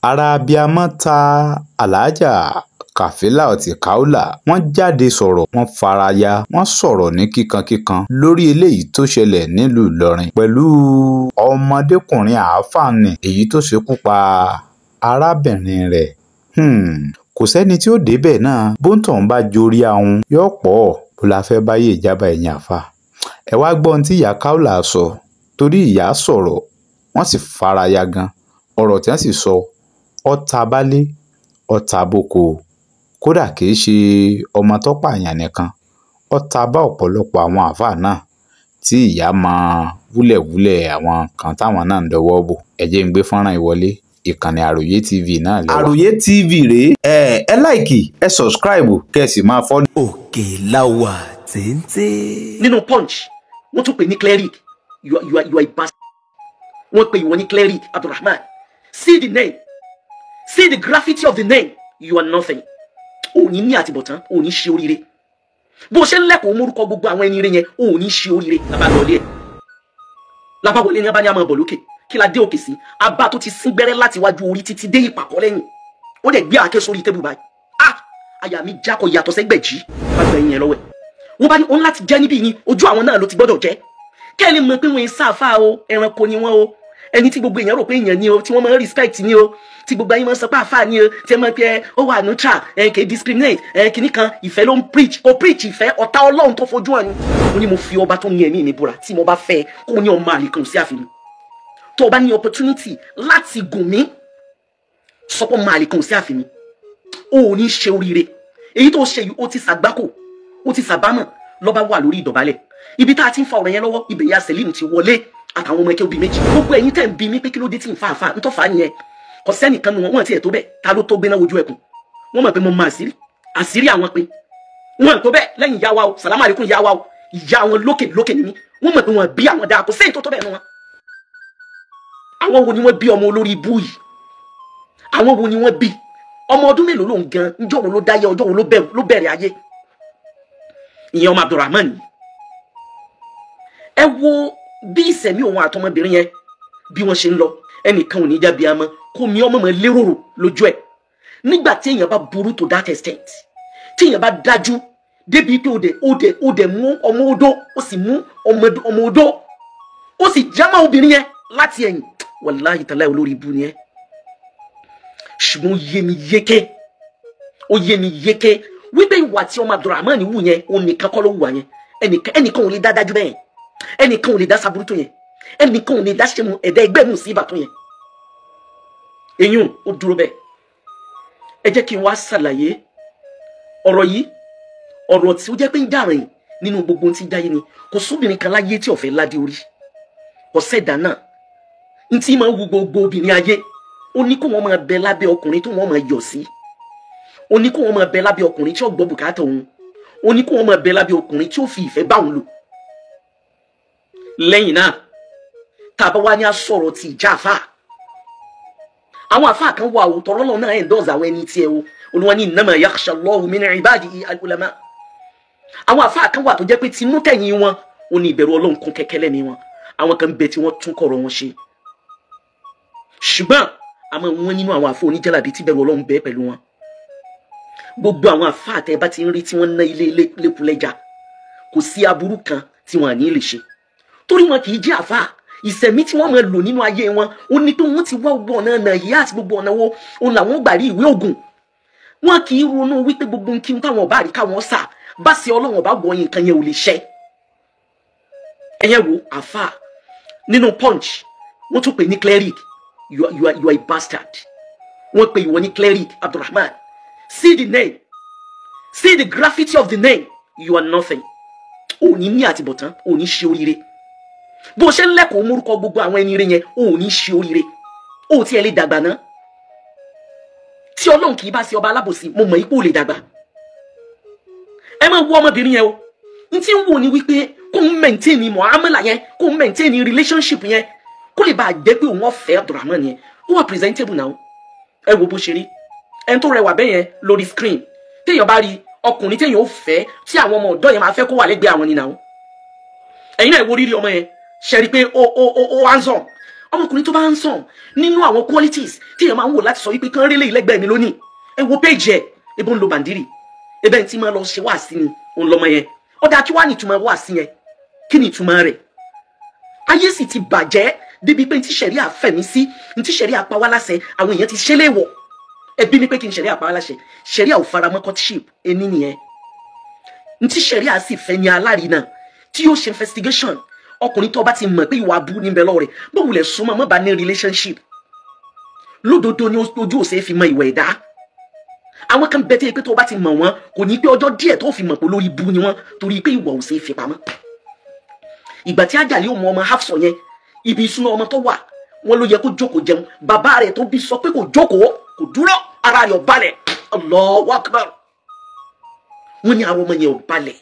Ara abiyamọ ta Alhaja Kafilat Kaula. Wọ́n jáde sọ̀rọ̀, wọ́n fara ya, wọ́n sọ̀rọ̀ ní kíkankíkan lórí eléyìí tó ṣẹlẹ̀ nílùú Ìlọrin pẹ̀lú ọmọdékùnrin àáfàá ní èyí tó ṣekú pa arábìnrin rẹ̀. Kò sẹ́ni tí ó débẹ̀ náà, bóńtọ̀ ń bá jorí ahun yóò pọ̀ bó la fẹ́ báyé ìjábá ẹ̀yìn àáfàá. Ẹ wá gbọ́ ohun tí ìyá Kaula sọ, torí ìyá sọ̀rọ̀, wọ́n sì fara ya gan. Ọ̀rọ̀ tí wọ́n sì sọ, ọ̀tá balẹ̀, ọ̀tá boko, kódà kì í ṣe ọmọ tó pààyàn nìkan, ọ̀tá bá ọ̀pọ̀lọpọ̀ àwọn àáfàá náà tí ìyá mọ wúlẹ̀wúlẹ̀ àwọn kan táwọn náà ń dọwọ́ bò. Ẹ jẹ́ ń gbé fọ́nrán ìwọlé ìkànnì Àròyé TV náà lẹ́wà. Àròyé TV rèé, ẹ láìkì, ẹ sọ̀scribe, kẹ́ ẹ sì máa fọ́lọ̀. Òkè láwà téńté. Nínú Punch, wọ́n tún pè ní cleric. You are a bastard. Wọ́n pè ìwọ ní cleric Abdulrahman. See the name, see the gravity of the name. You are nothing. O ní ní àtibọ̀tán, o ní ṣe oríire. Bó ṣe ń lẹ́kọ̀ọ́ mórúkọ gbogbo àwọn ẹni rẹ yẹn, o ní ṣe oríire. Lábàwọlé ẹ̀, lábàwọlé ní abáni àmọ́ bọ̀ lókè. Kí la dé òkè sí? Abá tó ti sín gbẹ́rẹ́ láti wájú orí títí dé ìpàkọ́ lẹ́yìn. Ó dẹ̀ gbé àáké sórí tébù báyìí. Ah! Àyà mi jákọ̀ yàtọ̀ sẹ́gbẹ̀jì. Bá gba ẹyin yẹn lọ́wọ́ ẹ̀. Wọ́n bá ní òun láti jẹ́ níbí ni ojú àwọn náà ló ti gbọ́dọ̀ jẹ́. Kẹ́ ẹ lè mọ̀ pé wọ́n ń sáfà o, ẹranko ni wọ́n o. Ẹni tí gbogbo èèyàn rò pé èèyàn ni o, tí wọ́n máa ń respect ni o, tí gbogbo ayé máa ń sọ pé àfáà ni o, tí ẹ máa ń pẹ́ ó wà neutral, ẹ kì í discriminate, ẹ kìíní kan, ìfẹ́ ló ń preach, kò preach ìfẹ́, ọ̀tá Ọlọ́run tó fojú hàn ni. Mo ní mo fi ọba tó ní ẹ̀mí mi búra, tí mo bá fẹ́ kó ní ọmọ àlè kan sí àfihàn. Tó o bá ní opportunity láti gùn mí, sọ pé ọmọ àlè kan sí àfihàn, o ò ní ṣe oríire. Èyí tó ṣe yìí, ó ti ṣàgbákò, ó ti ṣàbámọ̀, lọ́ba wà lórí ìdọ̀bálẹ̀. Ibi tá a ti ń fa ọ̀rọ̀ yẹn lọ́wọ́, ibẹ̀ ya Selim ti wọlé àtàwọn ọmọ ẹkẹ́ òbí méjì. Gbogbo ẹ̀yin tẹ́ ń bi mí pé kí ló dé tí ń fa àfa, ń tọ́fà nìyẹn. Kò sẹ́nìkan nu wọn, wọ́n ti ẹ̀ tó bẹ́ẹ̀, ta ló tó gbéná wojú ẹkùn. Wọ́n mọ̀ pé mo mọ àṣírí, àṣírí àwọn pé wọ́n tó bẹ́ẹ̀ lẹ́yìn ìyá wa o, sàlámù àlékún ìyá wa o, ìyá wọn lókè lókè ni mí. Wọ́n mọ̀ pé wọ́n bí àwọn dáa, kò sẹ́yìn tó tó bẹ́ẹ̀ nu wọn. Àwọn wo ni wọ́n bí ọmọ olórí ibú yìí? Àwọn wo ni wọ́n bí? Ọmọ ọdún mélòó ló ń gan? Ǹjọ́ wo ló dáyé? Ọjọ́ wo ló bẹ̀rẹ̀ ayé? Ìyẹn ọmọ Abdulrahman yìí. Ẹ wo bí ìsẹ̀mí òun àtọmọbìnrin yẹn bí wọ́n ṣe ń lọ. Ẹnìkan ò ní jábí amọ́ kó mi ọmọ mọ́ lérò lójú ẹ̀. Nígbà tí èèyàn bá burú to that extent, tí èèyàn bá dájú débi pé ó dẹ̀ mú ọmọ odó, ó sì mú ọmọ odó, ó sì jámọ́ obìnrin yẹn láti ẹ̀yìn. Wàláhì tàláhì olórí ibú ni ẹ́. Ṣùgbọ́n ó yé mi yéké, ó yé mi yéké wípé ìwà tí ọmọ Abdulrahman wù yẹn, òun nìkan kọ́ ló wù wá yẹn. Ẹnìkan ò lè dá dájú bẹ́ẹ̀, ẹnìkan ò lè dá sábúrú tó yẹn, ẹnìkan ò lè dá ṣe mu ẹ̀dá ẹgbẹ́ mu sí ibà tó yẹn. Eyín ó dúró bẹ́ẹ̀. Ẹ jẹ́ kí n wá ṣàlàyé ọ̀rọ̀ yìí, ọ̀rọ̀ tí ó jẹ́ pé ń jà rìn nínú gbogbo ohun tí ń jáyé ni. Kò sóbìnrin kan láyé tí ó fẹ́ ládé orí, kò sẹ́dá náà n tí máa ń wu gbogbo obìnrin ayé. Ó ní kó wọ́n máa bẹ lábẹ́ ọkùnrin tó wọ́n máa yọ̀ sí, ó ní kó wọ́n máa bẹ lábẹ́ ọkùnrin tí ó gbọ́ bùkátà òun, ó ní kó wọ́n máa bẹ lábẹ́ ọkùnrin tí ó fi ìfẹ́ bá òun lò. Lẹ́yìn náà, tá a bá wá ní asọ̀rọ̀ ti ìjà àfáà, àwọn àfáà kan wà o, tọrọ lọ́wọ́ náà endorse àwọn ẹni tiẹ̀ o. Olúwa ní innama yakhsha Allahu min ibadihi al-ulama. Àwọn àfáà kan wà tó jẹ́ pé tinú tẹ̀yìn wọn, ó ní ìbẹ̀rù Ọlọ́run kún kẹ́kẹ́ lẹ́ni wọn. Àwọn kan bẹ tí wọ́n tún kọ̀rọ̀ wọn ṣe. Ṣùgbọ́n àmọ́ wọn nínú àwọn àfọ oníjàlábí tí bẹ̀rù Ọlọ́run bẹ pẹ̀lú wọn. Gbogbo àwọn àfáà tẹ́ bá ti ń rí tí wọ́n ná ilé lẹ́kùlẹ́jà, kò sí aburú kan tí wọ́n à ní lè ṣe, torí wọn kì í jẹ́ àfáà. Ìsẹ̀mí tí wọ́n máa lò nínú ayé wọn, ó ní pé wọ́n ti wá gbogbo ọ̀nà nàìjíríà àti gbogbo ọ̀nà wo òun làwọn gbà rí ìwé ògùn. Wọn kì í ronú wípé gbogbo kí n táwọn ọba àríkà wọn sà bá ṣe Ọlọ́run ọba wọ nǹkan yẹn ò lè ṣẹ. Ẹ̀yẹn wo àfáà nínú Punch, wọ́n tún pè ní cleric. You are a bastard. Wọ́n pè ìwọ ní cleric Abdulrahman. See the name, see the gravity of the name. You are nothing. O ní ní àtibọ̀tán, o ní ṣe oríire. Bó ṣe ń lẹ́kọ̀ọ́ mórúkọ gbogbo àwọn ẹni rẹ yẹn, o ní ṣe oríire. O tiẹ̀ lè dàgbà ná. Tí Ọlọ́run kì í bá ṣe ọba alábòsí, mo mọ̀ ipò lè dàgbà. Ẹ máa wo ọmọbìnrin yẹn o. N tí ń wò ní wípé kó ń maintain muamala yẹn, kó ń maintain relationship yẹn, kó lè bá a jẹ́ pé òun ọ̀fẹ́ Abdulrahman yẹn. Ó wà presentable now. Ẹ wo bó ṣe rí. Ẹni tó rẹwà bẹ́ẹ̀ yẹn lórí screen. Téèyàn bá rí ọkùnrin téèyàn ó fẹ́, tí àwọn ọmọ ọ̀dọ́ yẹn máa fẹ́ kó wà lẹ́gbẹ̀ẹ́ àwọn ni now. Ẹ̀yin náà wo rírí ọmọ yẹn, ṣe rí pé ó handsome. Ọmọkùnrin tó bá handsome nínú àwọn qualities tí èèyàn máa ń wò láti sọ wípé kán rélé ìlẹ́gbẹ̀ẹ́ mi lónìí. Ẹ wo péjì ẹ, ebo ń lo bàndírì, ebe ń tí máa lọ ṣe wáàsí ni òun lọmọ yẹn. Ọ̀dà kí wàá ní ìtumọ̀ wáàsí yẹn? Kí ni ìtumọ̀ rẹ̀? Ayé sì ti bàjẹ́ débi pé ntí ṣẹ̀ríà fẹ̀mí sí, ntí ṣẹ̀ríà pa wá láṣẹ, àwọn èèyàn ti ṣe léèwọ̀. Ẹbí mi pé kí n ṣẹ̀ríà pa wá láṣẹ, ṣẹ̀ríà ò faramọ́ courtship ẹni nìyẹn. Ntí ṣẹ̀ríà sì fẹ́ ní alárinà tí yóò ṣe investigation. Ọkùnrin tó bá ti mọ̀ pé ìwà abú níbẹ̀ lọ́rẹ̀, bó wulẹ̀ súnmọ́ mọ́ bá ní relationship. Lódodo ni ojú òsè fi mọ ìwà ẹ̀dá. Àwọn kan bẹ tí pé tó bá ti mọ̀ wọ́n kò ní pé ọjọ́ díẹ̀ tó fi mọ̀ pé lórí ibú ni wọ́n, torí pé ìwà òsè fi pamọ́. Ìgbà tí Àjàlí ò mọ ọmọ Hafsọ yẹn, ibi ìsúná ọmọ tó wà, wọn ló yẹ kó jókòó jẹun. Bàbá rẹ̀ tó bí sọ pé kò jókòó, kò dúró, ara rẹ̀ ò balẹ̀. Allahu Akbar. Wọ́n ní àwọn ọmọ yẹn ò balẹ̀.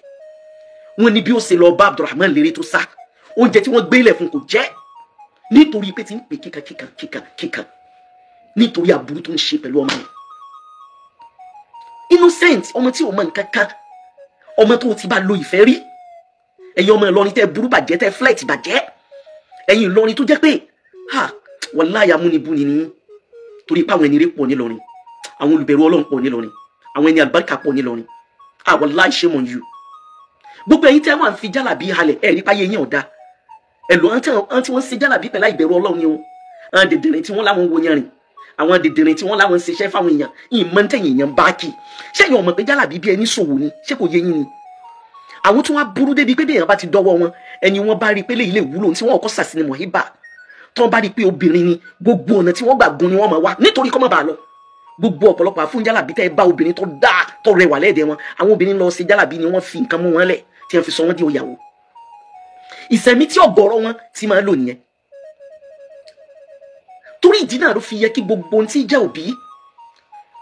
Wọ́n ní bí ó ṣe lọ bá Abdulrahman lérè tó sá, oúnjẹ tí wọ́n gbé ilẹ̀ fún kò jẹ́, nítorí pé ti ń pè kíkan kíkan kíkan kíkan, nítorí aburú tó ń ṣe pẹ̀lú ọmọ yẹn. Innocent ọmọ tí ò mọ nǹkan kan, ọmọ tó ti bá lo ìfẹ́ rí. Ẹ̀yin ọmọ Ìlọrin tẹ́ burú bàjẹ́, tẹ́ flight bàjẹ́, ẹ̀yin Ìlọrin tó jẹ́ pé ha wàláyà amúnibúni ni, torí pé àwọn ẹni rẹ̀ pọ̀ nílọrin, àwọn olùbẹ̀rù Ọlọ́run pọ̀ nílọrin, àwọn ẹni àlùbáríkà pọ̀ nílọrin. Ah wàláyà shame on you. Gbogbo ẹ̀yin tẹ́ wà ń fi jálàbí halẹ̀, ẹ̀ nípa yẹn ọ̀dà ẹ̀lò àwọn tí wọ́n ṣe jálàbí pẹ̀lú ìbẹ̀rù Ọlọ́run ni o. Àwọn dèdèrè tí wọ́n láwọn wo yẹn rìn, àwọn dèdèrè tí wọ́n láwọn ṣiṣẹ́ fáwọn èèyàn, ìmọ̀ ń tẹ̀yìn èèyàn bá kì. Ṣẹ́yìn ọmọ pé jálàbí bí ẹni ṣòwò ni, ṣé kò yé yín ni? Àwọn tí wọ́n burú débi pé bí èèyàn bá ti dọ́wọ́ wọn, ẹni wọ́n bá rí pé lè wúlò tí wọ́n kọ́ sàsí ni mọ̀híbà. Tí wọ́n bá rí pé obìnrin ni, gbogbo ọ̀nà tí wọ́n gbà gun ni wọ́n máa wá nítorí kọ́ má bàa lọ. Gbogbo ọ̀pọ̀lọpọ̀ àfún jálàbí tẹ́ ẹ bá obìnrin tó dáa tó rẹwà lẹ́ẹ̀dẹ̀ wọn, àwọn obìnrin lọ sí jálàbí ni wọ́n fi nǹkan mú wọn lẹ̀ tí wọ́n fi sọ wọ́n di òyàwó. Ìsẹ̀mí tí ọ̀gọ̀rọ̀ wọn ti máa lò nìyẹn. Torí ìdí náà ló fi yẹ kí gbogbo ohun tí jẹ́ òbí,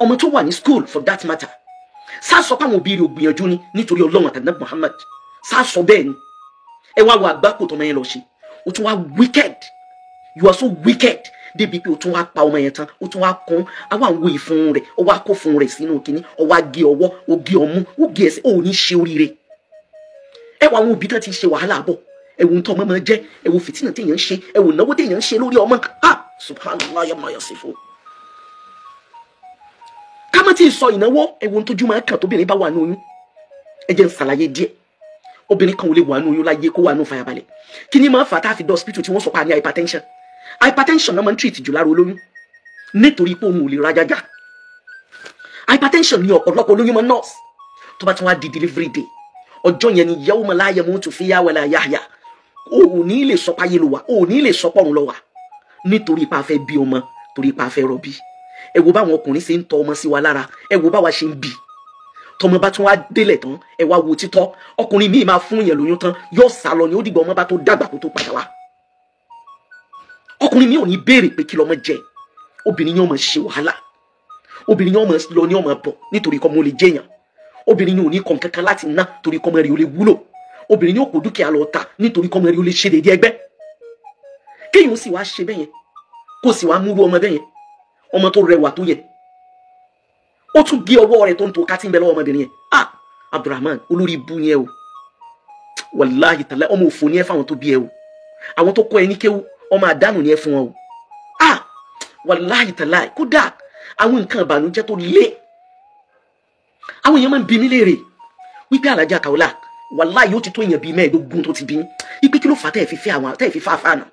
ọmọ tó wà ní school for that matter, sá sọ pé àwọn òbí rẹ̀ ò gbìyànjú ni nítorí Ọlọ́run àtàná Muhammad, sá sọ bẹ́ẹ̀ ni. Ẹ wá wo àgbákò tọmọ yẹn lọ ṣe, o tún wá wicked, you are so wicked débi pé o tún wá pa ọmọ yẹn tán, o tún wá kún àwọn àwọn ìfun rẹ̀, o wá kó fun rẹ̀ sínú kínní, o wá gé ọwọ́, o gé ọmú, o gé ẹsẹ̀, o ò ní ṣe oríire. Ẹ wọ àwọn òbí tán ti ṣe wàhálà bọ̀, ẹ wo ntọ́ ọmọ máa jẹ́, ẹ wo fìtínà téèyàn ń ṣe, ẹ wo ìnáwó téèyàn ń ṣe lórí ọmọ. Ah subhanallah ya ma yasifu. Ká má ti sọ ìnáwó, ẹ wo ntójú máa kàn tóbìnrin bá wà ní oyún. Ẹ jẹ́ n ṣàlàyé díẹ̀. Obìnrin kan ò lè wà ní oyún láyé kó wà ní fàyàbalẹ̀. Kí ni máa fà tá a fi dé hospital tí wọ́n sọ pé a ní hypertension? Hypertension náà máa ń treat jù lára olóyún nítorí pé òun ò lè rajájá. Hypertension ní ọ̀pọ̀lọpọ̀ olóyún máa nurse. Tó bá tún wá di delivery day, ọjọ́ yẹn ni yawma la yamutu fiha wala yahya. O ò ní lè sọ páyé ló wà, o ò ní lè sọ pọ̀run ló wà, nítorí pa fẹ́ bí ọmọ, torí pa fẹ́ rọbí. Ẹ wo báwọn ọkùnrin ṣe ń tọ ọmọ sí wa lára, ẹ wo báwa ṣe ń bí. Tọmọ bá tún wá délẹ̀ tán, ẹ wá wo títọ́. Ọkùnrin míì máa fún yẹn lóyún tán, yóò sá lọ ni, ó dìgbà ọmọ bá tó dàgbà kó tó padà wá. Ọkùnrin míì ò ní béèrè pé kí lọmọ jẹ. Obìnrin yóò máa ṣe wàhálà, obìnrin yóò máa lọ ní ọmọ bọ̀ nítorí kọ́ mo lè jẹyàn. Obìnrin yóò ní kọ̀ kankan láti ná torí kọ́ mọ rí o lè wúlò. Obìnrin yóò kó dúkìá lọ ta nítorí kọ́ mọ rí o lè ṣe déédéé ẹgbẹ́. Kéèyàn sì wá ṣe bẹ́yẹn, kó sì wá múrú ọmọ bẹ́yẹn, ọmọ tó rẹwà tó yẹ, ó tún gé ọwọ́ rẹ̀ tó ń to ká tí ń bẹ lọ́wọ́ ọmọbìnrin yẹn. Ah Abdulrahman, olórí ibú yẹn o, wàláhì tàlá, ọmọ òfò ni ẹ fáwọn tó bí ẹ o, àwọn tó kọ́ ẹ ní kéwú, ọmọ àdánù ni ẹ fún wọn o. Ah wàláhì tàlá, kódà àwọn nǹkan ìbànújẹ́ tó lé. Àwọn èèyàn máa ń bi mí léèrè wípé Alhaja Kaola, wàláhì yóò ti tó èèyàn bíi 25 tó ti bí wípé kí ló fà á tẹ́ ẹ̀ fi fẹ́ àwọn tẹ́ ẹ̀ fi fà fà nà.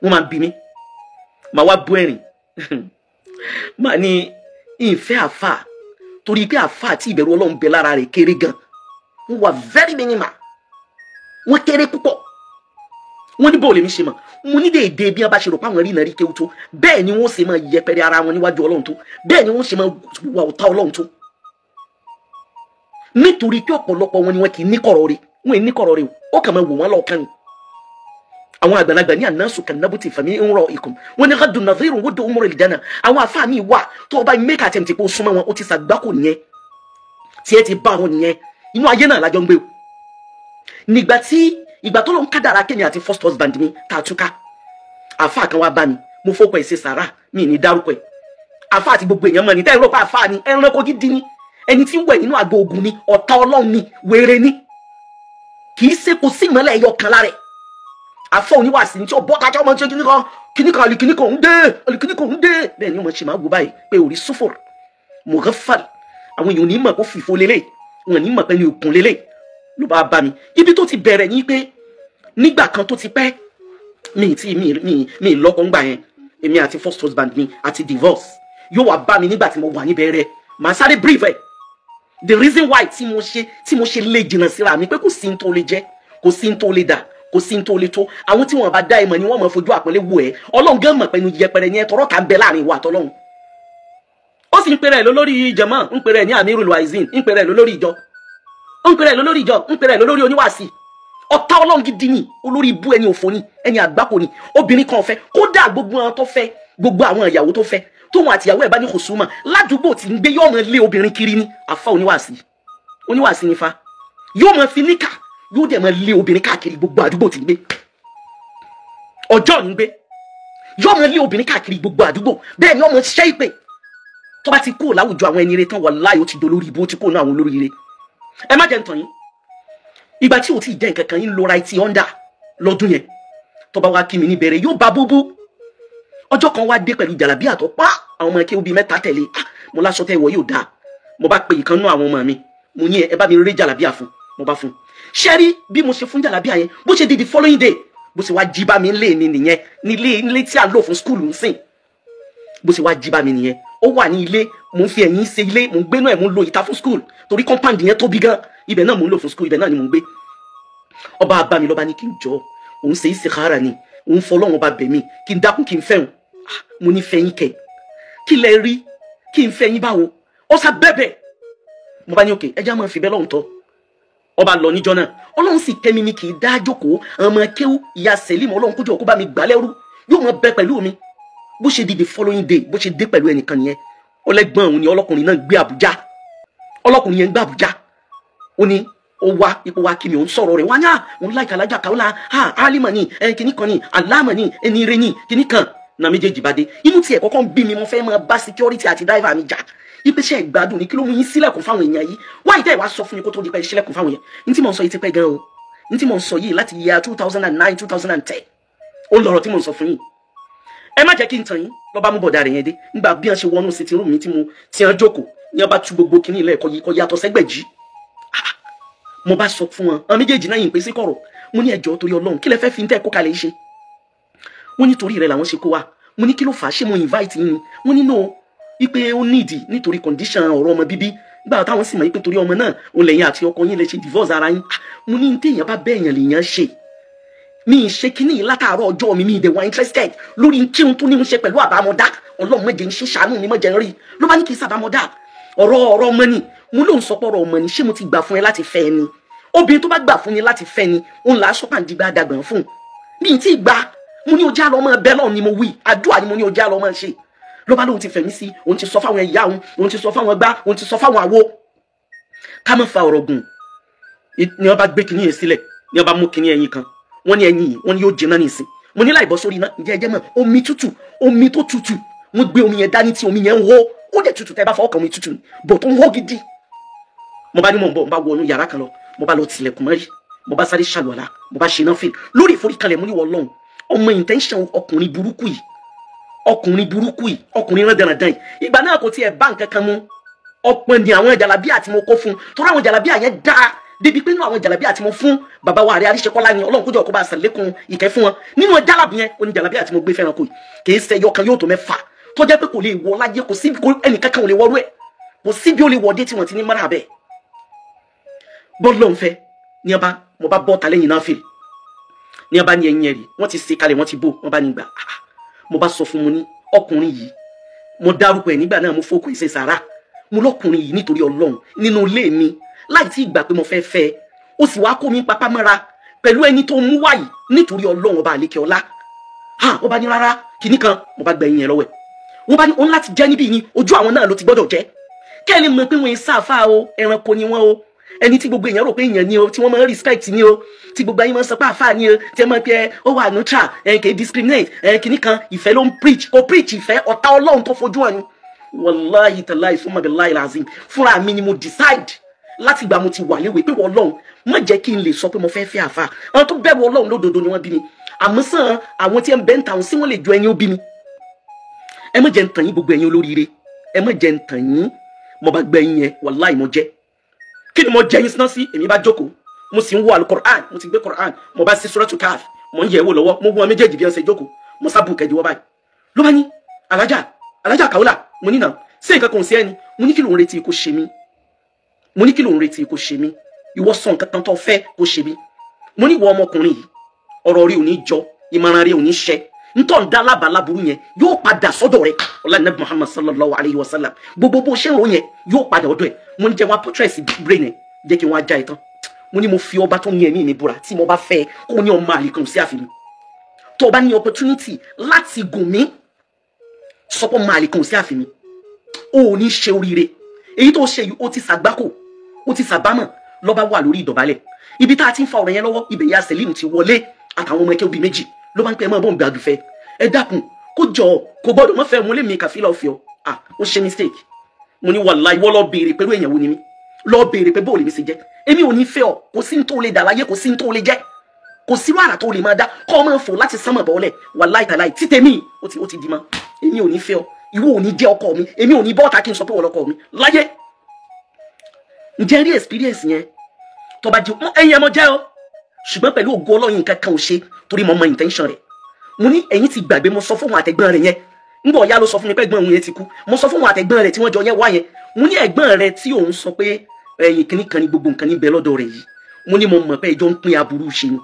Wọ́n máa ń bi mí, màá wá bú ẹ̀rìn, màá ní ìfẹ́ àfà, torí pé àfà tí ìbẹ̀rù Ọlọ́run bẹ lára rẹ̀ kéré gan, wọ́n wà very minimal, wọ́n kéré púpọ̀. Wọ́n ní bóòlù mi ṣe mọ̀, mo ní déédéé bí wọ́n bá ṣe rò páwọn rí iná rí kéwú tó, bẹ́ẹ̀ ni wọ́n ṣe máa yẹpẹrẹ ara wọn níwájú Ọlọ́run tó, bẹ́ẹ̀ ni wọ́n ṣe máa wà ọ̀tá Ọlọ́run tó. Nítorí pé ọ̀pọ̀lọpọ̀ wọn ni wọn kì í ní kọ̀rọ̀ rẹ̀, wọn ì ní kọ̀rọ̀ rẹ̀ o, ó kàn máa wò wọ́n lọ́ọ̀kan ni. Àwọn àgbàlagbà ní ànásù kànábùtì fàmí ń rọ ikùn wọn ní gàdùn nàzírùn wọ́dọ̀ umrul ìdáná. Àwọn àfáà mi wà tó ọba make attempt pé ó súnmọ́ wọn, ó ti sàgbákò nìyẹn, tí ẹ ti bá wọn nìyẹn, inú ayé náà lájọ ń gbé o. Nígbà tí ìgbà tó lọ ń kádàrá kémi àti first husband mi tá a túká, àfáà kan wá bá mi, mo fọkọ ẹ̀ ṣe sàrà, mi ní dárúkọ ẹ̀. Àfáà àti gbogbo èèyàn mọ̀ ní tẹ́lẹ̀ rọ́pò àfáà ni ẹranko gidi ni, ẹni tí ń wẹ̀ nínú àgbo ogun ni, ọ̀tá Ọlọ́run ni, wèrè ni, kì í ṣe kò sí ìmọ́lẹ̀ ẹyọ kan lára ẹ̀. Àfọ oníwàásí ní tí ó bọ́ kájọ́ ọmọ ṣe kíníkan kíníkan àlìkíníkan ń dé àlìkíníkan ń dé. Bẹ́ẹ̀ ni wọ́n ṣe máa wò báyìí pé òrí sófò mọ̀gẹ́fà àwọn èèyàn ní mọ̀ kó fìfo lélẹ̀, wọn ní mọ̀ pé ní òkun lélẹ̀. Ló bá bá mi ibi tó ti bẹ̀rẹ̀ ní pé nígbà kan tó ti pẹ́ mi tí mi lọ́kọ ńgbà yẹn, èmi àti first husband mi àti divorce. Yóò wá bá mi nígbà tí mo wà níbẹ̀rẹ̀, màá sáré brief ẹ̀ the reason why tí mo ṣe lè jìnnà síra mi pé kò sí ní tó lè jẹ́, kò sí ní tó lè dà, kò sí ní tó lè tó. Àwọn tí wọn bá dá ìmọ̀ ni wọ́n mọ̀ fojú àpọ́nlé wò ẹ́. Ọlọ́run gan mọ̀ pẹ̀lú yẹpẹrẹ ní ẹ tọrọ kà ń bẹ láàrin ìwà àtọlọ́run. Ó sì ń pèrè lólórí jàmá, ń pèrè ní Amirul Waizin, ń pèrè lólórí ìjọ, ń pèrè lólórí ìjọ, ń pèrè lólórí oníwàásí. Ọ̀tá Ọlọ́run gidi ni, olórí ibú ẹni òfò ni, ẹni àgbákò ni. Obìnrin kan fẹ́, kódà gbogbo àwọn tó fẹ́, gbogbo àwọn ìyàwó tó fẹ́, tóun àtìyàwó ẹ̀ bá ní kòsùnmọ̀ ládùúgbò tí ń gbé, yóò máa lé obìnrin kiri ni. Àfa oníwàásí, oníwàásí ni fa, yóò máa fi níkà, yóò dẹ̀ máa lé obìnrin káàkiri gbogbo àdúgbò tí ń gbé. Ọjọ́ ń gbé, yóò máa lé obìnrin káàkiri gbogbo àdúgbò. Bẹ́ẹ̀ ni ọmọ ṣẹ́ ìpè tó bá ti kú láwùjọ àwọn ẹni ire tán, wàláhì ó ti dolórí ibú, ó ti kó náà àwọn olórí ire. Ẹ má jẹ́ ń tàn yín, ìgbà tí ò tí ì jẹ́ nǹkan kan yín lo right under lọ́dún yẹn, tó bá wá kí mi níbẹ̀rẹ̀ yóò bá búbú. Ọjọ́ kan wá dé pẹ̀lú jàlábí àtọ́ pa àwọn ọmọ ẹ̀kẹ́ obì mẹ́ta tẹ̀lé. Mo láṣọ tẹ́ ìwọ yóò dáa. Mo bá pe ìkan nú àwọn ọmọ mi, mo ní ẹ bá mi rí jàlábí àfún. Mo bá fún ṣẹ́rí bí mo ṣe fún jàlábí àyẹn, bó ṣe di the following day, bó ṣe wá jí bá mi lé mi nìyẹn, nílé nílé tí à ń lò fún skúlù ń sìn. Bó ṣe wá jí bá mi nìyẹn, ó wà ní ilé, mo ń fi ẹ̀yìn ṣe ilé, mo ń gbénú ẹ̀, mo ń lo ìta fún skúlù torí compound yẹn tóbi gan, ibẹ̀ náà mo ń lò fún skúlù, ibẹ̀ náà ni mo ń gbé. Ọba bá mi lọ́ba ní kí n jọ, òun ṣe istikhara ni, òun fọlọ́run ọba bẹ̀ mí kí n dákun kí n fẹ́hùn. Mo ní fẹ́yìn kẹ, kí lẹ rí kí n fẹ́yìn báwo? Ó sá bẹ́bẹ̀. Mo bá ní òkè ẹjẹ́ máa fi bẹ́ẹ̀ lọ́hùn tọ́. Ọba lọ níjọ́ náà, Ọlọ́run sì kẹ́mi mi kì í dá jókòó. Ọmọ kéwú ìyá Sẹ̀límù, Ọlọ́run kójú ọkọ bá mi gbà lẹ́rú, yóò máa bẹ pẹ̀lú mi. Bó ṣe di the following day, bó ṣe dé pẹ̀lú ẹnìkan nìyẹn. Ọlẹ́gbọ́n òun ni ọlọ́kùnrin náà gbé Àbújá, ọlọ́kùnrin yẹn gbé Àbújá. Ó ní ó wá ipò wa kí mi, òun sọ̀rọ̀ rẹ̀ wá ní à òun láìka alájà Kaola, ha álímọ̀ ni kìnnì kan ni aláàmọ̀ ni ẹni ire ni kìnnì kan na méjèèjì bá dé. Inú tiẹ̀ kọ́kọ́ ń bí mi, mo fẹ́ máa bá security àti driver mi jà. Ipe iṣẹ́ ìgbádùn ni, kí ló mú yín sílẹ̀kùn fáwọn èèyàn yìí? Wáyé tẹ́ ẹ̀ wá sọ fún mi kó tó di pé sílẹ̀kùn fáwọn èèyàn. Ní tí mò ń sọ yìí ti pẹ́ gan o. Ní tí mò ń sọ yìí láti year 2009, 2010, ó lọ̀rọ̀ tí mò ń sọ fún yín. Ẹ má jẹ́ kí n tàn yín. Lọ́ bá mú bọ̀dà rẹ̀ yẹn dé nígbà bí wọ́n ṣe wọnú sitting room mi tí mo ti hàn jókòó ní wọ́n bá tú gbogbo kinní ilé ẹ̀kọ́ yìí kọ́ yàtọ̀ sẹ́gbẹ̀jì. Mo bá sọ fún wọn, àwọn méjèèjì náà yìí ń pè sí kọ̀rọ̀. Mo ní ẹjọ́ torí Ọlọ́run, kí lẹ fẹ́ fi ń tẹ́ kó kalẹ̀ ṣe? Wọ́n nítorí rẹ̀ làwọn ṣe kó wa. Mo ní kí ló fà á, ṣé mo invite yín ni? Wọ́n ní no, ipe ó nídìí nítorí condition ọ̀rọ̀ ọmọ bíbí. Nígbà táwọn sì mọ̀ ipe torí ọmọ náà òun lẹ́yìn àti ọkọ yín lè ṣe divorce ara yín. Mo ní téèyàn bá bẹ́ẹ̀yàn lèèyàn ṣe. Mi ì ṣe kíní yìí látàárọ̀ ọjọ́ mi, mi ì dẹ̀ wá interested lórí kí n tó ní ń ṣe pẹ̀lú àbámọ́dá. Ọlọ́run má jẹ́ ń ṣe, ṣàánú mi, má jẹ́ ń rí. Ló bá ní kí n sàbámọ́dá ọ̀rọ̀ ọmọ ni. Mo lóun sọ pé ọ̀rọ̀ ọmọ ni, ṣé mo ti gbà fún ẹ láti fẹ́ ẹ ni? Obìnrin tó bá gbà fún ni láti fẹ́ ni òun là á sọ pàǹdígbà dàgbà fún mi ì tí ì gbà. Mo ní ojú àlọ́ ọmọ ẹbẹ náà ni mo wí, àdúrà ni mo ní ojú àlọ́ ọmọ ṣe. Ló bá lóun ti fẹ̀mí sí, òun ti sọ fáwọn ẹ̀yà òun, òun ti sọ fáwọn ẹgbá, òun ti sọ fáwọn àwo. Ká má fa ọ̀rọ̀ gùn ni wọ́n bá gbé kinní yẹn sílẹ̀, ni wọ́n bá mú kinní ẹyin kan, wọ́n ní ẹyin yìí, wọ́n ní yóò jiná nísìn. Mo ní láì bọ́ sórí iná, ǹjẹ́ ẹ jẹ́ mọ̀ omi tútù, omi tó tútù, wọ́n gbé omi yẹn dání tí omi yẹn ń hó, ó dẹ̀ tútù, tẹ́ bá fọwọ́ kan omi tútù bọ̀ tó ń hó gidi. Mo bá ní mò ń bọ̀, mo bá wọnú yàrá kan lọ, mo bá lọ tilẹ̀kùn mọ́rí, mo bá sáré ṣàlùwàlá, mo bá ṣe náà fìlì lórí ìforíkalẹ̀. Mo ní wọ́n lọ́hùn, ọmọ intention ọkùnrin burúkú yìí, ọkùnrin burúkú yìí, ọkùnrin rán dandan yìí. Ìgbà náà kò tiẹ̀ bá nǹkan kan mu. Ọ̀pọ̀ ni àwọn jàlábíà tí mo kó fún, torí àwọn jàlábíà yẹn dáa débi pé nínú àwọn jàlábíà tí mo fún bàbá wa àrẹ Àríṣekọ́lá ni, Ọlọ́run kójọ kó bá ṣàlékún ìkẹ́ fún wọn. Nínú jàlábí yẹn, oní jàlábíà tí mo gbé fẹ́ràn kò yìí kì í ṣe ẹyọ kan, yóò tó mẹ́fà, tó jẹ́ pé kò lè wọ láyé, kò sí ẹnìkan kan ò lè wọrú ẹ̀, kò sí bí ó lè wọ dé tí wọ́n ti ní mọ́ra bẹ́ẹ̀. Bọ́ọ̀lù ń fẹ́ ní ọba, mo bá bọ́ ta lẹ́yìn náà fìlì ní ọba ní ẹyin ẹ̀rí, wọ́n ti ṣe kalẹ̀, wọ́n ti bò, wọ́n bá ní gbà. Mo bá sọ fún mo ní ọkùnrin yìí, mo dárúkọ ẹ̀ nígbà náà, mo fọkọ ìṣe sàrà. Mo lọ́kùnrin yìí nítorí Ọlọ́run nínú ilé mi láì tí ìgbà pé mo fẹ́ fẹ́, ó sì wá kó mi papá mọ́ra pẹ̀lú ẹni tó mú wáyìí nítorí Ọlọ́run ọba àlékè ọlá. Ha, ó bá ní rárá kìíní kan, mo bá gbẹ̀yìn yẹn lọ́wọ́ ẹ̀. Wọ́n bá ní òun láti jẹ́ níbí ni, ojú àwọn náà ló ti gbọ́dọ̀ jẹ́. Kẹ́ ẹ lè mọ̀ pé wọ́n ń sáfà o, ẹranko ni wọ́n o. Ẹni tí gbogbo èèyàn rò pé èèyàn ni o, tí wọ́n máa ń respect ni o, tí gbogbo ayé máa ń sọ pé àfáà ni o, tí ẹ máa ń pẹ́ ó wà neutral, ẹ kì í discriminate, ẹ kìíní kan, ìfẹ́ ló ń preach, kò preach ìfẹ́, ọ̀tá Ọlọ́run tó fojú hàn ni. Wallahi tallahi summa billahi lazim, fúnra mi ni mo decide láti ìgbà mo ti wà léwe pé Ọlọ́run má jẹ́ kí n lè sọ pé mo fẹ́ fẹ́ àfáà. Àwọn tó bẹ̀rù Ọlọ́run lódodo ni wọ́n bí mi. Àmọ́ sàn àwọn tí ẹ ń bẹ́ ń ta òun sí wọ́n lè jọ ẹyin ó bí mi. Ẹ má jẹ́ ń tàn yín gbogbo ẹ̀yin olóríire, ẹ má jẹ́ ń tàn yín. Mo bá gbẹ yín yẹn, wàláì mo jẹ́. Kí ni mo jẹ́ yín síná sí? Èmi bá jókòó, mo sì ń wo alukoran, mo ti gbé koran, mo bá sí suratu Kahf, mo ń yẹ̀ wò lọ́wọ́, mo wọn méjèèjì bí wọ́n ṣe jókòó, mo sábù kẹjọ wọ́n báyìí. Ló bá ní alájà Kaola, mo ní nà ṣé nǹkan kan ò sí ẹni? Mo ní kí ló ń retí kó ṣe mí? Mo ní kí ló ń retí kó ṣe mí? Ìwọ sọ nǹkan kan tó fẹ́ kó ṣe mí. Mo ní ìwọ ọmọkùnrin yìí, ọ̀rọ̀ rí ò ní jọ, ìmọ̀ràn rí ò ní ṣẹ, ntọ́ ń dá lábàá láburú yẹn yóò padà sọ́dọ̀ rẹ̀. Ọlá nàbí Muhammad sallallahu alayhi wa sallam, gbogbo bó ṣe ń ro yẹn yóò padà ọ̀dọ̀ ẹ̀. Mo ní jẹ́ wọn portrait brain ẹ̀, jẹ́ kí wọ́n á já ẹ̀ tán. Mo ní mo fi ọba tó ní ẹ̀mí mi búra, tí mo bá fẹ́ kó ní ọmọ àlè kan sí àfihàn. Tó o bá ní opportunity láti gùn mí, sọpọ́ ọmọ àlè kan sí àfihàn, o ò ní ṣe oríire. Èyí tó ṣe yìí, ó ti ṣàgbákò, ó ti ṣàbámọ̀, lọ́ba wà lórí ìdọ̀bálẹ̀. Ibi tá a ti ń fa ọ̀rọ̀ yẹn lọ́wọ́, ibẹ̀ ya Selim ti wọlé àtàwọn ọmọ ẹkẹ́ obì méjì ló bá ń pẹ́ mọ́ bọ́ǹbì àdùfẹ́. Ẹ dákun, kó jọ kò gbọ́dọ̀ mọ́ fẹ́ mú lé mi Kàfílà ọ̀fẹ́ ọ. Ah, ó ṣe mistake. Mo ní wàláhì, ìwọ lọ béèrè pẹ̀lú èèyàn wo ni mí, lọ béèrè pé bóòlù mi ṣe jẹ́. Èmi ò ní fẹ́ ọ, kò sí ní tó lè dà láyé, kò sí ní tó lè jẹ́, kò sí wàrà tó lè máa dá, kọ́ ọ máa fò láti sánmọ̀ bọ́ọ̀lẹ̀. Wàláhì tàláhì, títẹ̀mí ó ti di mọ́. Èmi ò ní fẹ́ ọ, ìwọ ò ní jẹ́ ọkọ mi, èmi ò ní bọ́ọ̀tà kí n sọ pé wọ́n lọ́kọ mi láyé. Ǹjẹ́ rí experience yẹn tó bá jẹ́ ẹ̀yin ẹ̀ mọ́ jẹ́ o, ṣùgbọ́n pẹ̀lú ògo Ọlọ́run nǹkan kan ò ṣe, torí mo mọ intention rẹ̀. Mo ní ẹ̀yin ti gbàgbé, mo sọ fún wọn àtẹ̀gbọ́n rẹ̀ yẹn, ńgbọ̀ ọ̀yá ló sọ fún mi pé ẹ̀gbọ́n òun yẹn ti kú. Mo sọ fún wọn àtẹ̀gbọ́n rẹ̀ tí wọ́n jọ yẹn wá yẹn, mo ní ẹ̀gbọ́n rẹ̀ tí òun sọ pé ẹ̀yìn kìíní kan ní gbogbo nǹkan níbẹ̀ lọ́dọ̀ rẹ̀ yìí, mo ní mo mọ̀ pé ẹjọ́ ń pín aburú ṣe ni,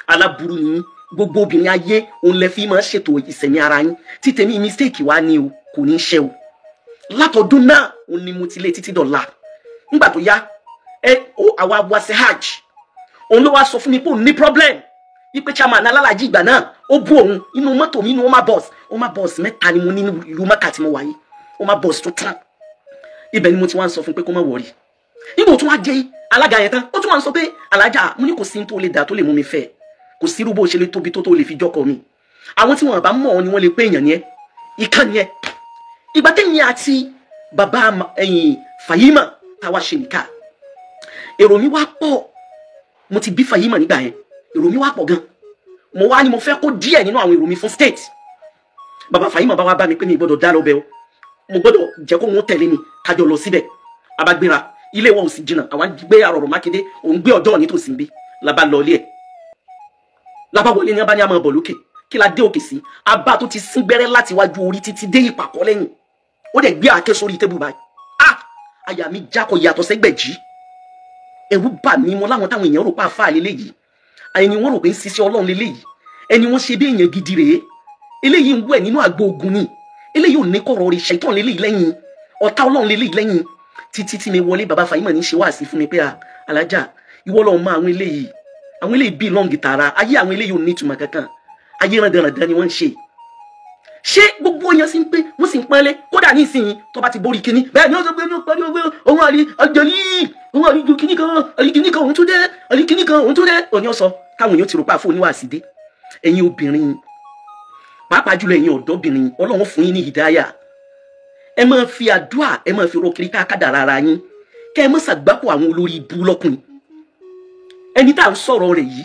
aláburú ni gbogbo obìnrin ayé, òun lẹ fi máa ṣètò ìsẹ̀mí ara yín. Títẹ̀mí mistake wá ní o, kò ní ṣe o. Látọdún náà òun ni mo ti lé títí dọ̀la. Nígbà tó yá ẹ àwa wá sí hajj, òun ló wá sọ fún mi pé òun ní problem, ipe chairman alálàájì ìgbà náà ó bú òun inú mọ́tò mi, inú ọmọ bọ́ọ̀sì mẹ́ta ni mo ní ìlú Mẹ́kà tí mo wà yìí, ọmọ bọ́ọ̀sì tó tán. Ibẹ̀ ni mo ti wá ń sọ fún pé kó má wọrí. Nígbà tó wá jẹ́ alága yẹn tán, ó tún wá ń sọ pé alájà, mo ní kò sí tó lè dà tó lè mú mi fẹ́, kò sí irú bó ṣe lè tóbi tó lè fi jọ́kọ mi. Àwọn tí wọn bá mọ̀ ọ́ ni wọ́n lè pé èèyàn ni ẹ́, ìkànnì ẹ́. Ìgbà tẹ̀yìn àti bàbá ẹ̀yìn Fàyímà táwa ṣe nìka, èrò mi wá pọ̀. Mo ti bí Fàyímà nígbà yẹn, èrò mi wá pọ̀ gan. Mo wá ní mo fẹ́ kó díẹ̀ nínú àwọn èrò mi fún state. Bàbá Fàyímà bá wá bá mi pé mi gbọ́dọ̀ dá lọ bẹ̀ o, mo gbọ́dọ̀ jẹ́ kó wọn tẹ̀lé mi kájọ lọ síbẹ̀. Abagbéra, ilé wọn ò sì jìnnà, àwa gbé àrọ̀rọ̀ Mákindé, òun gbé ọjọ́ nítòsí bí la bá lọ ilé ẹ̀. La bá wọlé ní abá ní a máa bọ̀ lókè. Kí la dé òkè sí? Abá tó ti sín gbẹ́rẹ́ láti wájú orí títí dé ìpàkọ́ lẹ́yìn, ó dẹ̀ gbé àáké sórí tébù báyìí. Ah, àyà mi jákọ̀ yàtọ̀ sẹ́gbẹ̀jì. Ẹ̀rù bà mí, mo láwọn táwọn èèyàn rò pa àfáà lélẹ́yìí, ẹni wọ́n rò pé ń ṣiṣẹ́ Ọlọ́run lélẹ́yìí, ẹni wọ́n ṣe bí èèyàn gidi rèé, eléyìí ń wẹ̀ nínú àgbo ogun ni, eléyìí ò ní kọ̀rọ̀ rẹ̀, ṣẹ̀tàn lélẹ́yìí lẹ́yìn, ọ̀tá Ọlọ́run lélẹ́yìí lẹ́yìn. Títí tí mi wọlé, bàbá Fàyímà ní ṣe wáàsí fún mi pé alájà, ìwọ lọ́ọ́ mọ àwọn eléyìí, àwọn eléyìí bíi lọ́ǹgì tààrà, ayé àwọn eléyìí ò ní ìtumọ̀ kankan, ayé rándanrandan ni wọ́n ń ṣe. Ṣé gbogbo yẹn sì ń pé wọ́n sì ń pọ́nlé? Kódà ní ìsinyìí tó bá ti borí kinní bẹ́ẹ̀ ni ó sọ pé ní ó parí ọgbẹ́ òun àrí àjẹlí, òun àrí ju kinní kan, àrí kinní kan òun tún dé, àrí kinní kan òun tún dé, òní ọ̀sọ́ táwọn èèyàn ti rò pa àfọ oníwàásí dé. Ẹ̀yin obìnrin, pàápàá jùlọ ẹ̀yin ọ̀dọ́bìnrin, Ọlọ́run fún yín ní hìdáyà. Ẹ máa fi àdúà, ẹ máa fi ro kiri káàkiri ara yín, kẹ́ ẹ má ṣàgbákò àwọn olórí ibú lọ́kùnrin. Ẹni tá à ń sọ̀rọ̀ rẹ̀ yìí,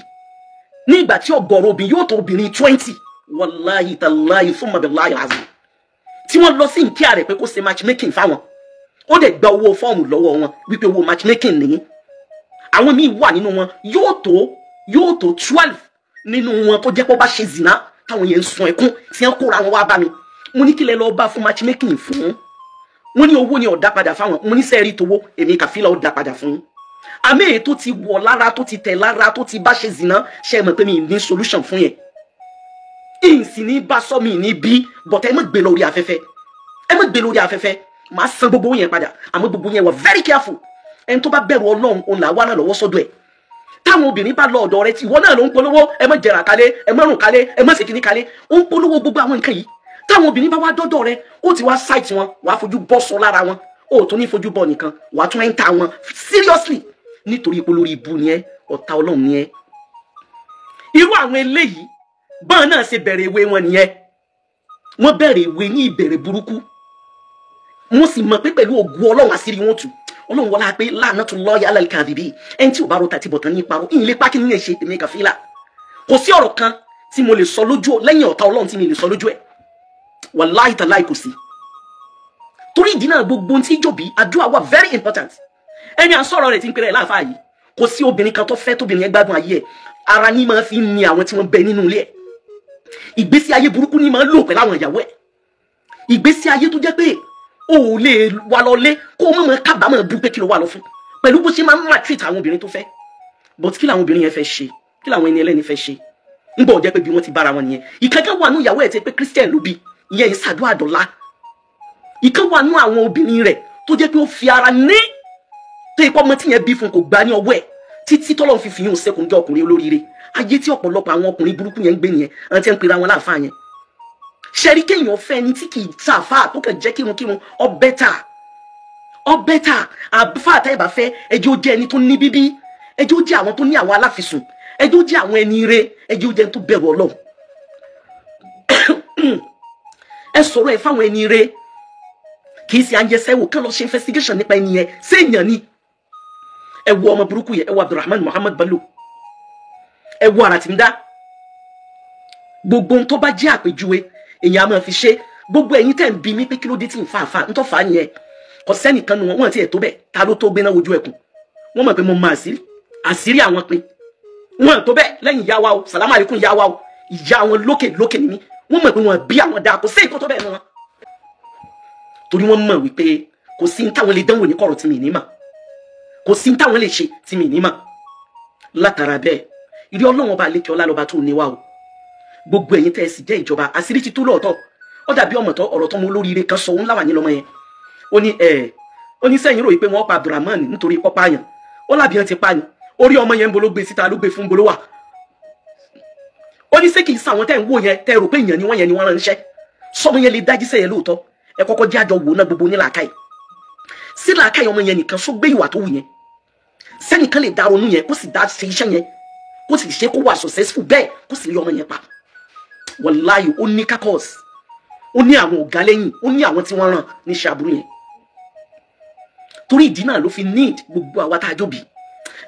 ní ìgbà tí ọ̀gọ̀rọ̀ obìnrin yóò tó obìnrin 20, wàláhì tàláhì fún mabiláhì azim, tí wọ́n lọ sí nkíà rẹ̀ pé kó ṣe matchmaking fáwọn, ó dẹ̀ gba owó fọ́ọ̀mù lọ́wọ́ wọn wípé owó matchmaking nìyí. Àwọn míì wà nínú wọn yóò tó 12 nínú wọn tó jẹ́ pé ó bá ṣe zina, táwọn yẹn ń sun ẹkún tí wọ́n kóra wọn wá bá mi. Mo ní kí lẹ lọ bá fún matchmaking fún? Wọ́n ní owó ni ó dá padà fáwọn. Mo ní sẹ́ẹ̀rí towó, èmi Kàfílà ó dá padà fún. Àmì èyí tó ti wọ̀ lára, tó ti tẹ̀ lára, tó ti bá ṣe zina, ṣe mọ̀ pé mi ní solution fún yẹn. Ìsìn ní bá sọ mi ní bí, but ẹ má gbé lórí afẹ́fẹ́, ẹ má gbé lórí afẹ́fẹ́, màá san gbogbo yẹn padà. Àmọ́ gbogbo yẹn wà very careful. Ẹni tó bá bẹ̀rù Ọlọ́run, òun là wà náà lọ́wọ́ sọ́dọ̀ ẹ̀. Táwọn obìnrin bá lọ ọ̀dọ̀ rẹ, tí ìwọ náà ló ń polówó, ẹ má jẹrà kalẹ̀, ẹ má rùn kalẹ̀, ẹ má ṣe kíní kalẹ̀, ó ń polówó gbogbo àwọn nǹkan yìí. Táwọn obìnrin bá wá dọ́dọ̀ rẹ, ó ti wá site wọn, wàá fojú bọ́ sọ lára wọn, ó tún ní fojú bọ́ nìkan, wàá tún ẹ́ńtà wọn seriously, nítorí ipò lórí ibu ni ẹ, ọ̀tá Ọlọ́run ni ẹ. Irú àwọn eléyìí báwọn náà ṣe bẹ̀rẹ̀ ìwé wọn nìyẹn. Wọ́n bẹ̀rẹ̀ ìwé ní ìbẹ̀rẹ̀ burúkú. Mo sì mọ̀ pé pẹ̀lú ògùn Ọlọ́run àṣírí wọn tù. Ọlọ́run wọlá pé la'natullahi 'alal kadhibin, ẹni tí ò bá ro tàti bọ̀tán ní parọ́, ìyìn lè pa kí ní lè ṣe èmi Kàfílà. Kò sí ọ̀rọ̀ kan tí mo lè sọ lójú lẹ́yìn ọ̀tá Ọlọ́run tí mi lè sọ lójú ẹ̀, wàláhì tàláhì kò sí. Torí ìdí náà gbogbo tí jòbí àdúrà wà very important. Ẹni à ń sọ̀rọ̀ rẹ̀ tí ń pèrè láàfáà yìí, kò sí obìnrin kan tó fẹ́ tóbìnrin yẹn gbádùn ayé ẹ̀, ara ní máa fi ní àwọn tí wọ́n bẹ nínú ilé ẹ̀. Ìgbésí ayé burúkú ní máa ń lò pẹ̀lú àwọn ìyàwó ẹ̀. Ìgbésí ayé tó jẹ́ pé o ò lè wà lọlé kó o mọ̀ mọ́ kábàámọ̀ bú pé kí ló wà lọ fún, pẹ̀lú bó ṣe máa ń maltreat àwọn obìnrin tó fẹ́. But kí làwọn obìnrin yẹn fẹ́ ṣe? Kí làwọn ẹni ẹlẹ́ni fẹ́ ṣe? Ń bọ̀ jẹ́ pé bí wọ́n ti bára wọn nìyẹn. Ìkankan wà nú ìyàwó ẹ̀ tí pé Christian ló bí, ìyẹn ìsàdúrà dọ̀la. Ìkan wà nú àwọn obìnrin rẹ̀ tó jẹ́ pé ó fi ara ní tó ipò ọmọ tí yẹn bí fún kò gbà ní ọwọ́ ẹ̀ títí tọ́lọ́run fi fìyún sẹ́kùn jẹ́ ọkùnrin olóríire. Ayé tí ọ̀pọ̀lọpọ̀ àwọn ọkùnrin burúkú yẹn ń gbé nìyẹn, àwọn tí ń pera wọn láàfáà yẹn. Ṣẹ́rí kéèyàn fẹ́ ẹni tí kì í sàfáà tó kàn jẹ́ kírunkírun, ọbẹ̀ tà ọbẹ̀ tà. Àfáà tẹ́ ẹ bá fẹ́, ẹjẹ́ ó jẹ́ ẹni tó ní bíbí, ẹjẹ́ ó jẹ́ àwọn tó ní àwọn aláfisùn, ẹjẹ́ ó jẹ́ àwọn ẹni ire, ẹjẹ́ ó jẹ́ ẹni tó bẹ̀rù Ọlọ́run. Ẹ sọ̀rọ̀ ẹ fáwọn ẹni ire, kì í ṣe àyẹsẹ́wò kán lọ ṣe investigation nípa ẹni yẹn, ṣé èèyàn ni? Ẹ wo ọmọ burúkú yẹn, ẹ wo Abdulrahman Muhammad Bello, ẹ wo ara tí ń dá. Gbogbo ohun tó bá jẹ́ àpèjúwe èèyàn á máa fi ṣe. Gbogbo ẹ̀yin tẹ́ ń bi mí pé kí ló dé tí ń fa àfa ń tọ́ fà á nìyẹn, kò sẹ́nìkan nu wọn, wọn ti ẹ̀ tó bẹ́ẹ̀. Ta ló tó gbéná wojú ẹkùn? Wọ́n mọ̀ pé mo mọ àṣírí, àṣírí àwọn pin wọn tó bẹ́ẹ̀ lẹ́yìn ìyá wa o, sàlámù àlékún ìyá wa o, ìyá wọn lókè lókè ni mí. Wọ́n mọ̀ pé wọn bí àwọn dáa, kò sí nǹkan tó bẹ́ẹ̀ nu wọn, torí wọ́n mọ̀ wípé kò sí táwọn lè dánwò ní kọ̀rọ̀ tí mi ní mà, kò sí táwọn lè ṣe tí mi ní mà. Látara bẹ́ẹ̀, ìrí Ọlọ́run ọba àlékè ọlá lọ́ba tó ní wa o. Gbogbo ẹ̀yin tẹ́ ẹ sì jẹ́ ìjọba, àṣírí ti tú lóòótọ́. Ó dàbí ọmọ tó ọ̀rọ̀ tó mú olóríire kan sọ òun láwà ní lọ́mọ yẹn. Ó ní ẹ̀ ó ní sẹ́yìn ròyìn pé wọ́n pa Abdulrahman nítorí pọ́pá yẹn, ó lábìyàn ti pa ni. Orí ọmọ yẹn ń bolo gbé síta ló gbé fún bolo wà. Ó ní ṣé kì í sàwọn tẹ́ ń wò yẹn tẹ́ rò pé èèyàn ni wọ́n yẹn ni wọ́n ránṣẹ́. Sọmọ yẹn lè dájú sẹ́yẹ lóòótọ́. Ẹ kọ́kọ́ jẹ́ àjọ wò náà gbogbo ní làákàyè. Sí làákàyè ọmọ yẹn nìkan só gbé ìwà tó wù yẹn, sẹ́nìkan lè dá ronú yẹn kó sì dá ṣe iṣẹ́ yẹn, kó sì ṣe kó wà successful bẹ́ẹ̀, kó sì rí ọmọ yẹn pa. Wàláyé, ó ní kakọ́s, ó ní àwọn ọ̀gá lẹ́yìn, ó ní àwọn tí wọ́n rán níṣẹ́ aburú yẹn. Torí ìdí náà ló fi need gbogbo àwa tá a jóbi.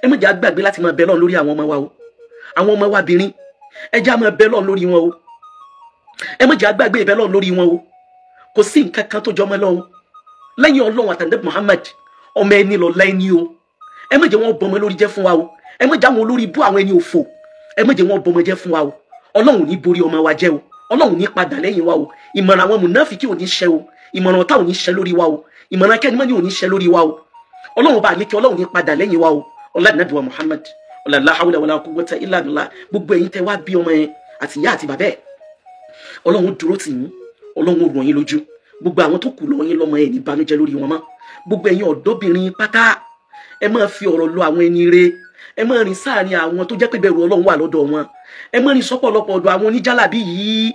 Ẹ má jẹ́ á gbàgbé láti máa bẹ Ọlọ́run lórí àwọn ọmọ wa o, àwọn ọmọ wa bìnrin, ẹ jẹ́ á máa bẹ Ọlọ́run lórí wọn o. Ẹ má jẹ́ á gbàgbé ìbẹ Ọlọ́run lórí wọn o. Kò sí nǹkan kan tó jọmọ́ lọ́wọ́ lẹ́yìn Ọlọ́run àtàndé Muhammad, ọmọ ẹni lọ lẹ́ni o. Ẹ má jẹ́ wọn bọmọ lórí jẹ́ fún wa o. Ẹ má jẹ́ àwọn olórí bú àwọn ẹni òfò, ẹ má jẹ́ wọn bọmọ jẹ́ fún wa o. Ọlọ́run ní borí ọmọ wa jẹ́ o. Ọlọ́run ní padà lẹ́yìn wa o. Ìmọ̀ràn àwọn mùnáfíkì ò ní ṣẹ o. Ìmọ̀ràn ọ̀tá ò ní ṣẹ lórí wa o. Ìmọ̀ràn kẹ́nìmọ́ni ò ní ṣẹ lórí wa o. Ọlọ́run bá lékè, Ọlọ́run ní padà lẹ́yìn wa o. Ọlá nàbí wa Muhammad, ọlá la hawla wala quwwata illa billah. Gbogbo ẹ̀yin tẹ́ wá bí ọmọ yẹn àti ìyá àti bàbá ẹ̀, Ọlọ́run dúró tì yín, Ọlọ́run ràn yín lójú. Gbogbo àwọn tó kù lọ́wọ́ yín lọ́mọ ẹ̀ ní ìbànújẹ́ lórí wọn mọ́. Gbogbo ẹ̀yin ọ̀dọ́bìnrin pátá, ẹ máa fi ọ̀rọ̀ lọ àwọn ẹni re, ẹ máa rìn sáàrin àwọn tó jẹ́ pé bẹ̀rù Ọlọ́run wà lọ́dọ̀ wọn. Ẹ máa rìn sọ́pọ̀lọpọ̀ ọ̀dọ̀ àwọn oníjàlábí yìí.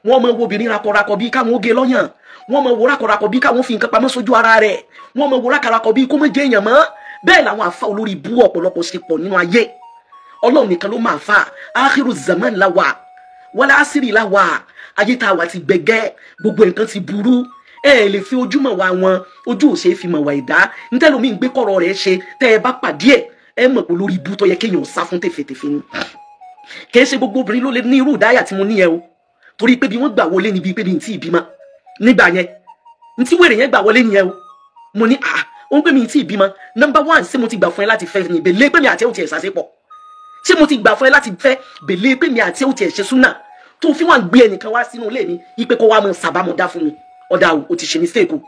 Wọ́n máa wo obìnrin rakọrakọ bí káwọn oge lọ́yàn, wọ́n máa wo rakọrakọ bí káwọn fi nǹkan pamọ́ sójú ara rẹ̀, wọ́n máa wo rakọrakọ bí kó má jẹ́ èèyàn mọ́. Bẹ́ẹ̀ làwọn àfa olórí ibú ọ̀pọ̀lọpọ̀ ṣe pọ̀ nínú ayé. Ọlọ́run nìkan ló máa fa. Áhírù zaman la wà, wala asiri la wà. Ayé tá a wà ti gbẹgẹ́, gbogbo nǹkan ti burú. Ẹ lè fi ojú mọ̀ wá wọn, ojú ò ṣe é fi mọ̀ wá ìdá. Ntẹ́lómi ń gbé kọ̀rọ̀ rẹ̀ ṣe, tẹ́ ẹ bá pàdé ẹ̀, ẹ mọ̀ pé lórí ibú tó yẹ kéèyàn sá fún tèfètèfè ni. Kì í ṣe gbogbo obìnrin ló lè ní irú ìdáyà tí mo ní yẹn o. Torí pé bí wọ́n gbà wọlé níbi pé bí n tí ì bímọ nígbà yẹn, n tí wèrè yẹn gbà wọlé nìyẹn o. Mo ní à ó ń pè mí tí ì bímọ. Number one, ṣé mo ti gbà fún ẹ láti fẹ́ ni? Bèlè pé mi àti ẹ ò tiẹ̀ ṣàṣepọ̀. Ṣé mo ti gbà fún ẹ láti fẹ́? Bèlè pé mi àti ẹ ò tiẹ̀ ṣe súnà. Tó fi wá ń gbé ẹnìkan wá sínú ilé mi, ipe kó wá mọ sàbámọ̀dá fún mi. Ọ̀dà o, o ti ṣe mistake o.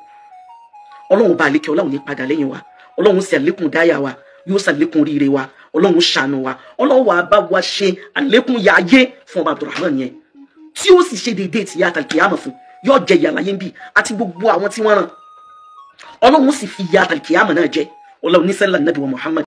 Ọlọ́run bá àlékè, Ọlọ́run ní padà lẹ́yìn wa. Ọlọ́run ṣe àlékún dáyà wa, yóò ṣàlékún oríire wa. Ọlọ́run ṣàánú wa. Ọlọ́run wà bá wa ṣe àlékún ya ayé fún ọba Abdulrahman yẹn, tí ó sì ṣe déédéé ti ya àtàlùkìyàmọ̀ fún, yóò jẹ ìyà láyé ń bì àti gbogbo àwọn tí wọ́n rán. Ọlọ́run sì fi ya àtàlùkìyàmọ̀ náà jẹ. Ọlọ́run ní sẹ́lá nàbí wa Muhammad.